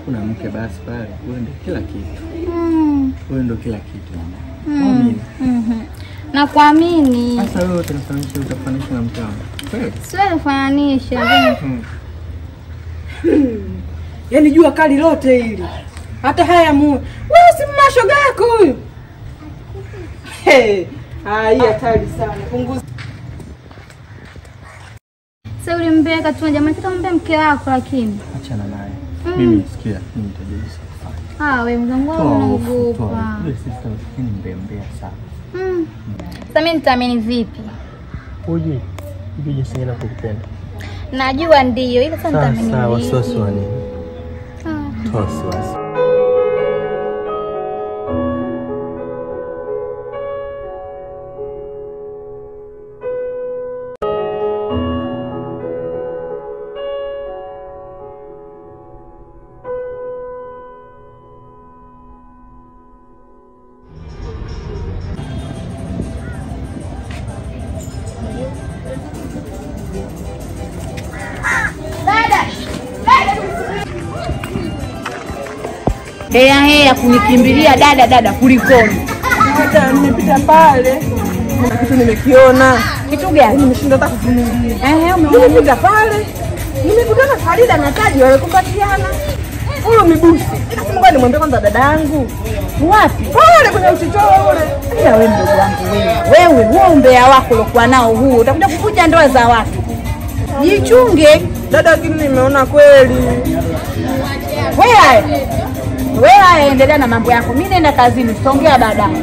Kuna mke basi pale, wewe ndio kila kitu. Wewe ndio kila kitu mama. Muamini. Na kuamini. Sasa wewe utanifananisha utafananisha na mke wangu. Kweli? Siwezi kufananisha. Yaani jua kali lote hili. Hata haya mu. Wewe si mashoga yako huyu. Hey, hii hatari sana. Punguza. Sasa ulimbeka tu jamani, sasa umbe mke wako lakini. Achana naye. Mimi sikia, mimi nitajirisi kufanya. Ah, wewe mzangu unaogopa. Wewe sister ni mbembea sana. Sasa mimi nitaamini vipi? Uje, hivi jinsi ninakupenda. Najua ndio, ila sasa nitaamini vipi? Sawa, wasiwasi wa nini? Wasiwasi. Hea hea kunikimbilia dada dada kulikoni? Hata nimepita pale kuna kitu nimekiona. Kitu gani? Nimeshindwa hata kuvumilia. Ehe, umeona? Nimepita pale nimekutana Farida na Taji walikumbatiana. Huyo mibusi. Nikasema ngoja nimwambie kwanza dadangu. Wapi? Pale kwenye uchochoro ule. Ila wewe ndugu wangu wewe. Wewe huo umbea wako uliokuwa nao huo utakuja kuvunja ndoa za watu. Jichunge. Dada, lakini nimeona kweli. Wewe wewe endelea na mambo yako. Mimi naenda kazini, tutaongea baadaye.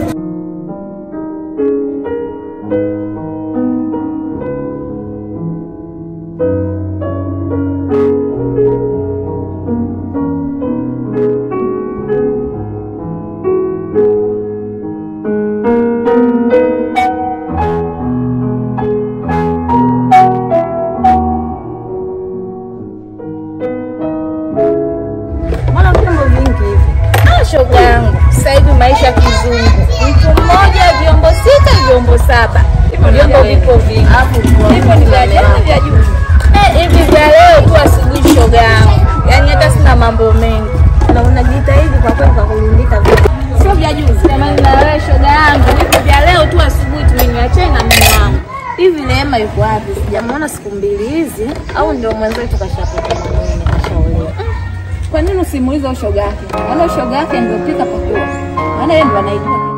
Shoga yangu, sasa hivi maisha kizungu. Mtu mmoja vyombo 6, vyombo 7. Vyombo vipo vingi. Hivyo ni vya jana vya juzi. Hivi vya leo tu asubuhi shoga yangu. Yaani hata sina mambo mengi. Na unajitahidi kwa kweli kwa kurundika vitu. Sio vya juzi. Jamani na wewe shoga yangu, hivi vya leo tu asubuhi tumeniachia na mume wangu. Hivi Neema yuko wapi? Sijamuona siku mbili hizi au ndio mwenzetu kashapata mwenyewe kashaolewa. Kwa nini usimuulize ushoga yake? Maana ushoga yake ndio pika pakua. Maana yeye ndio anaijua.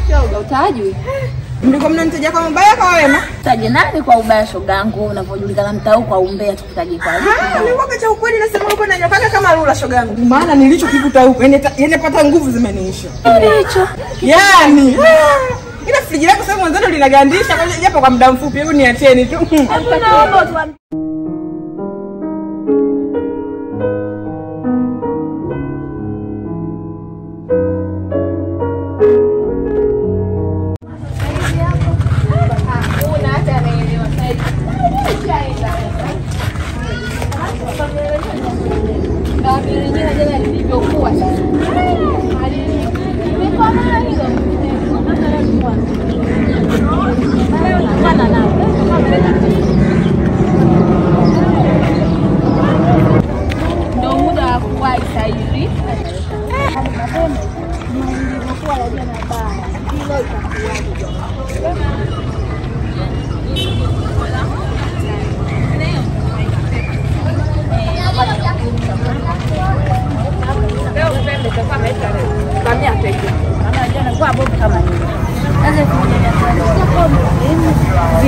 Shoga utajui? Mlikuwa mnanitaja kwa mbaya kwa wema? Taje nani kwa ubaya shoga yangu unavyojulikana mtaa kwa umbea tukutaje kwa lipi? Ah, nilikuwa cha ukweli nasema huko na nyakaka kama rula shoga yangu. Maana nilichokikuta huko yani pata nguvu zimeniisha. Nilicho. Yaani ila friji lako sasa mwanzo linagandisha kwa japo kwa muda mfupi, hebu niacheni tu. Naomba tu.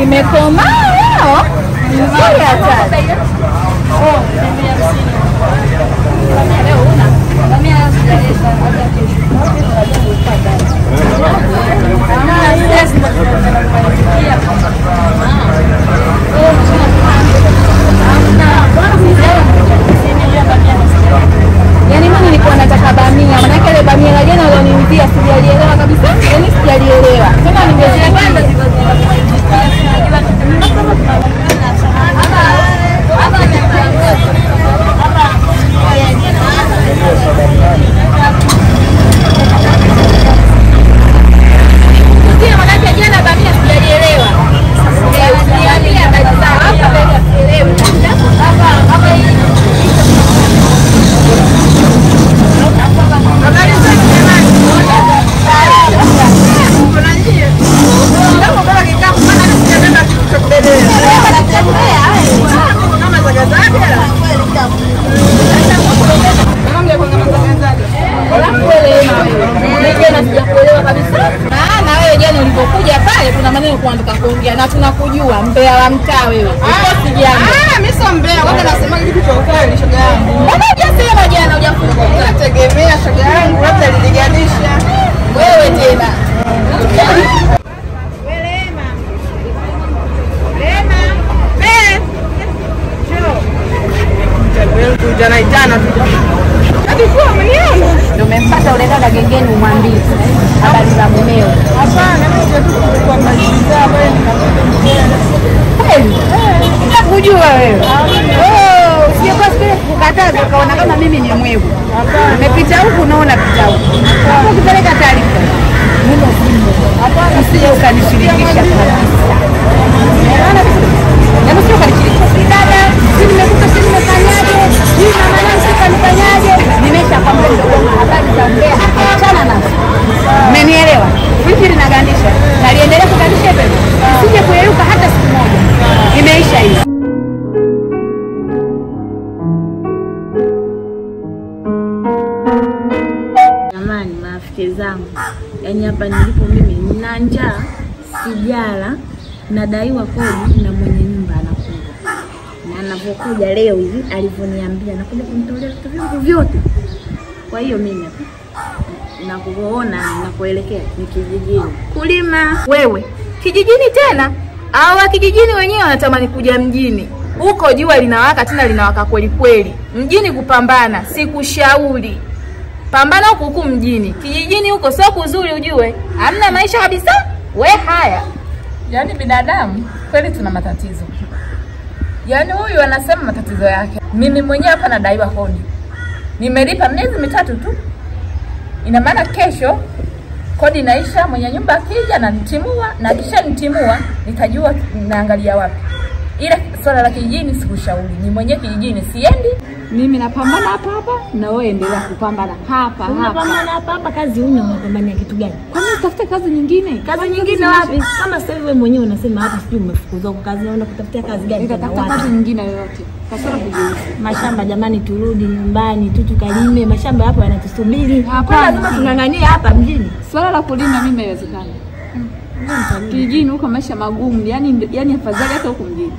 Imekomaa leo. Nzuri hata. Oh, 150. Leo una. Bamia sijaleta hata kesho. Yaani mimi nilikuwa nataka bamia, maana yake ile bamia la jana walioniuzia sijalielewa kabisa. Yaani sijalielewa. Tena ningezoea kwanza jana bamia sijalielewa. Sijalielewa kabisa. Hapa bamia sielewi. Hapa hii. Habari zenu jamani. Kuna njia. Ndio baba kikapu maana sijabeba kitu cha kubebea. Kama zagazaga. Jana sijakuelewa kabisa. Maana wewe jana ulipokuja pale kuna maneno kuandika kuongea na tunakujua mbea wa mtaa wewe. Uko sijana. Ah, mimi sio mbea, kwanza nasema kitu cha ukweli shoga yangu. Mbona hujasema jana hujafunguka? Nategemea shoga yangu labda liliganisha. Wewe tena. Wewe Lema. Lema. Be. Njoo. Jana itana tu. Hadi kwa umeniona. Ndio umempata ule dada gengeni umwambie habari za mumeo. Hapana, mimi sijatoka kwa mazingira ambayo nikakuja. Kweli? Nakujua wewe. Oh, usije kwa siku kukataza ukaona kama mimi ni mwevu. Nimepita huku naona pita huku. Hapo ukipeleka taarifa. Mimi hapana, usije ukanishirikisha kabisa. Unaona vizuri? Na usije ukanishirikisha si dada, si nimekuta si nimefanyaje, si mama yangu si kanifanyaje. Nimeshakwambia ndio habari za mbea, achana nazo. Umenielewa? Wiki linagandisha. Na liendelee kugandisha hivyo. Usije kuyeyuka hata siku moja. Imeisha hiyo. Jamani marafiki zangu, yaani hapa nilipo mimi nina njaa, sijala, nadaiwa kodi na mwenye nyumba anakuja. Na anapokuja leo hivi alivyoniambia anakuja kunitolea vitu vyangu vyote. Kwa hiyo mimi hapa nakuona na kuelekea ni kijijini. Kulima wewe. Kijijini tena? Hawa kijijini wenyewe wanatamani kuja mjini. Huko jua linawaka tena linawaka kweli kweli. Mjini kupambana, sikushauri. Pambana huku huku mjini. Kijijini huko sio kuzuri ujue. Hamna maisha kabisa. We haya. Yaani binadamu kweli tuna matatizo. Yaani huyu anasema matatizo yake. Mimi mwenyewe hapa nadaiwa kodi. Nimelipa miezi mitatu tu. Ina maana kesho kodi inaisha, mwenye nyumba akija na nitimua, na kisha nitimua nitajua naangalia wapi. Ila swala la kijijini sikushauri. Ni mwenyewe kijijini siendi. Mimi napambana hapa hapa na wewe endelea kupambana hapa hapa. Unapambana hapa hapa, kazi una unapambania kitu gani? Kwa nini utafute kazi nyingine? Kazi nyingine wapi? Kama sasa hivi wewe mwenyewe unasema hapa sijui umefukuzwa kwa kazi, unaenda kutafutia kazi gani? Nitatafuta kazi nyingine yoyote. Kasoro kujiuza. Mashamba jamani, turudi nyumbani tu tukalime, mashamba hapo yanatusubiri. Hapana, lazima tung'ang'anie hapa mjini. Swala la kulima mimi haiwezekani. Kijijini huko maisha magumu, yani afadhali hata huko mjini.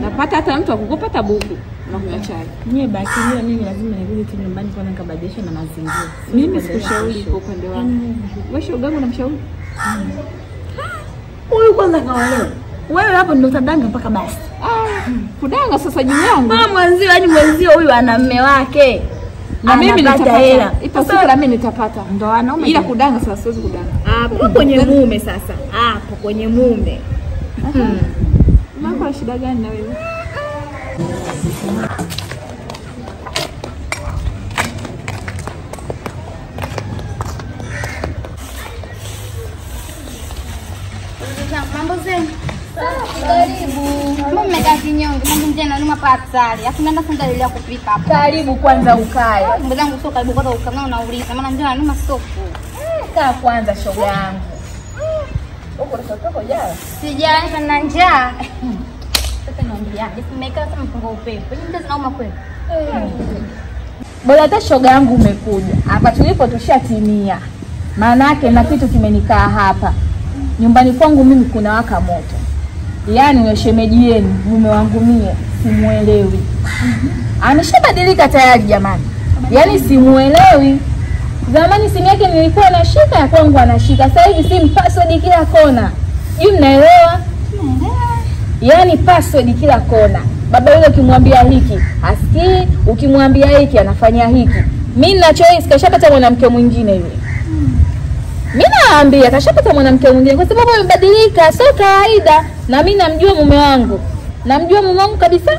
Napata hata mtu akukopa hata buku na kunywa chai. Mimi baki hiyo, mimi lazima nirudi tu nyumbani kwa nikabadilisha na mazingira. Mimi sikushauri kwa upande wangu. Wewe shoga yangu unamshauri? Huyu kwanza kaolewa. Wewe hapo ndio utadanga mpaka basi. Ah, kudanga sasa juu yangu. Mama mwenzio, yani mwenzio huyu ana mume wake. Na mimi nitapata hela. Ipo siku na mimi nitapata. Ndio wanaume. Ila kudanga sasa siwezi kudanga. Hapo kwenye mume sasa. Hapo kwenye mume. Mama kuna shida gani na wewe? Mambo zenu. Karibu. Mbona mmekaa kinyonge? Mambo mjana numa patali. Afu naenda kuendelea kupika hapo. Karibu kwanza ukae. Mambo zangu sio karibu kwanza ukae na unauliza maana njaa numa soko. Kaa kwanza shoga yangu. Huko unatoka jana? Sijala na njaa. Sasa niambia, nimekaa kama mpunga upepo. Hivi ndio zinauma kweli? Bora hata shoga yangu umekuja. Hapa tulipo tushatimia. Maana yake na kitu kimenikaa hapa. Nyumbani kwangu mimi kuna waka moto. Yaani yule shemeji yenu mume wangu mie simuelewi. Ameshabadilika tayari jamani. Yaani simuelewi. Zamani simu yake nilikuwa nashika, ya kwangu anashika. Sasa hivi simu password kila kona. Sijui mnaelewa? Yaani password kila kona. Baba yule ukimwambia hiki asikii, ukimwambia hiki anafanya hiki. Mimi ninachohisi kashapata mwanamke mwingine yule. Mimi naambia kashapata mwanamke mwingine kwa sababu amebadilika, sio kawaida. Na mimi namjua mume wangu. Namjua mume wangu kabisa.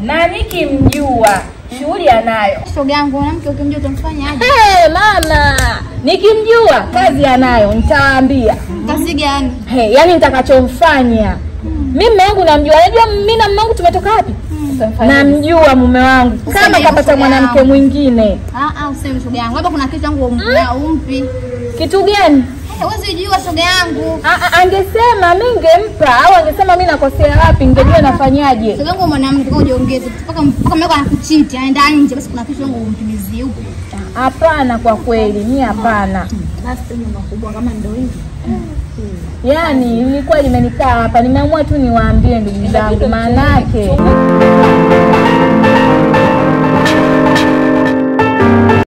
Na nikimjua shughuli anayo. Shoga yangu, mwanamke ukimjua utamfanya aje? Hey, mama, nikimjua kazi anayo, nitawaambia. Kazi gani? Hey, yani nitakachomfanya. Mimi mume wangu namjua. Unajua mimi na mume wangu tumetoka wapi? Namjua mume wangu. Kama kapata mwanamke mwingine. Useme shoga yangu. Labda kuna kitu yangu umpi. Kitu gani? Huwezi jua shoga yangu. Angesema mimi ningempa au angesema mimi nakosea wapi ningejua nafanyaje. Shoga yangu mwanamke kwa ujiongeze mpaka mume wako anakuchiti anaenda nje, basi kuna kitu yangu umtumizie huko. Hapana kwa kweli, mimi hapana. Basi tena makubwa kama ndio hivi. Yaani nilikuwa limenikaa hapa, nimeamua tu niwaambie ndugu zangu maana yake.